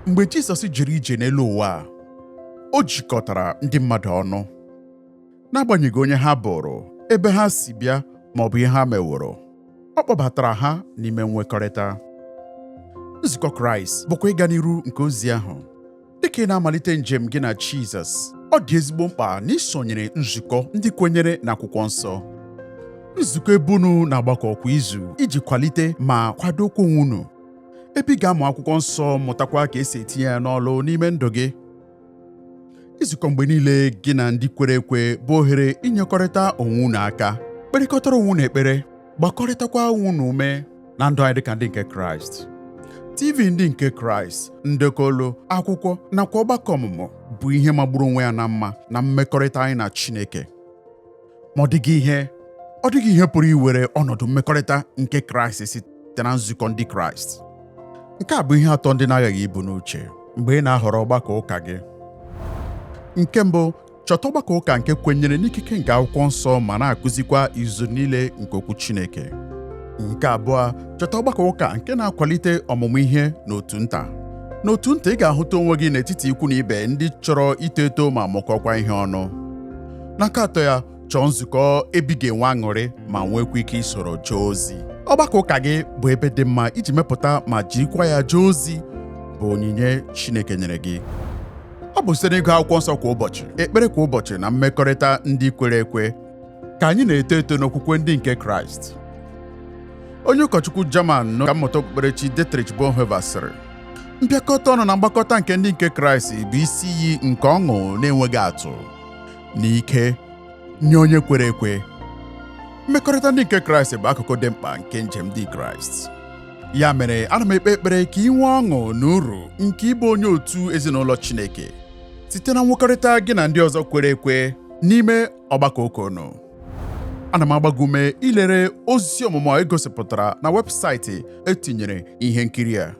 Mgbe Jizọs jere ije n'elu ụwa a, o jikọtara ndị mmadụ ọnụ n'agbanyeghị onye ha bụrụ, ebe ha si bịa ma ọ bụ ihe ha meworo. Ọ kpọbatara ha n'ime nwekọrịta. Nzukọ Kraịst bụkwa ịga n'iru nke ozi ahụ. Dịka ị na-amalite njem gị na Jizọs, ọ dị ezigbo mkpa na isonyere nzukọ ndị kwenyere n'akwụkwọ nsọ. Nzukọ ebe unu na-agbakọ kwa izu iji kwalite ma kwadokwa onwe unu, ebe ị ga-amụ akwụkwọ nsọ, mụtakwa ka esi etinye ya n'ọlụ n'ime ndụ gị. Izukọ mgbe niile gị na ndị kwere ekwe bụ ohere inyekọrịta onwe unu aka, kperịkọtara onwe unu ekpere, gbakọrịtakwa onwe unu ume na ndụ anyị dịka ndị nke Kraịst. TV ndị nke Kraịst, ndekọ olu, akwụkwọ nakwa ọgbakọ ọmụmụ bụ ihe magburu onwe ya na mma na mmekọrịta anyị na Chineke. Ma ọ dịghị ihe pụrụ iwere ọnọdụ mmekọrịta nke Kraịst site na nzukọ ndị Kraịst. Nke a bụ ihe atọ ndị na-aghaghị ibu n'uche mgbe ị na-ahọrọ ọgbakọ ụka gị. Nke mbụ, chọta ọgbakọ ụka nke kwenyere n'ikike nke akwụkwọ nsọ ma na-akụzikwa izu niile nke okwu Chineke. Nke abụọ, chọta ọgbakọ ụka nke na-akwalite ọmụmụ ihe n'otu nta. N'otu nta, ị ga-ahụta onwe gị n'etiti ikwu na ibe ndị chọrọ ito eto ma mụkọkwa ihe ọnụ. N'aka atọ ya, chọọ nzukọ ebe ị ga-enwe aṅụrị ma nwekwa ike isoro jee ozi. Ọgbakọ ụka gị bụ ebe dị mma iji mepụta ma jirikwa ya jee ozi bụ onyinye Chineke nyere gị. Ọ bụ site n'ịgụ akwụkwọ nsọ kwa ụbọchị, ekpere kwa ụbọchị na mmekọrịta ndị kwere ekwe ka anyị na-eto eto n'okwukwe ndị nke Kraịst. Onye ụkọchukwu German na mmụta okpukperechi Dietrich Bonhoeffer sịrị, "Mbịakọta ọnụ na mgbakọta nke ndị nke Kraịst bụ isi iyi nke ọṅụ na-enweghị atụ na ike nye onye kwere ekwe." Mmekọrịta ndị nke Kraịst bụ akụkụ dị mkpa nke njem ndị Kraịst. Ya mere, ana m ekpe ekpere ka ị nwee ọṅụ na uru nke ịbụ onye otu ezinụlọ Chineke site na nwekọrịta gị na ndị ọzọ kwere ekwe n'ime ọgbakọ ụka unu. Ana m agba gị ume ilere ozi ọmụmụ e gosipụtara na webụsaịtị etinyere ihe nkiri a.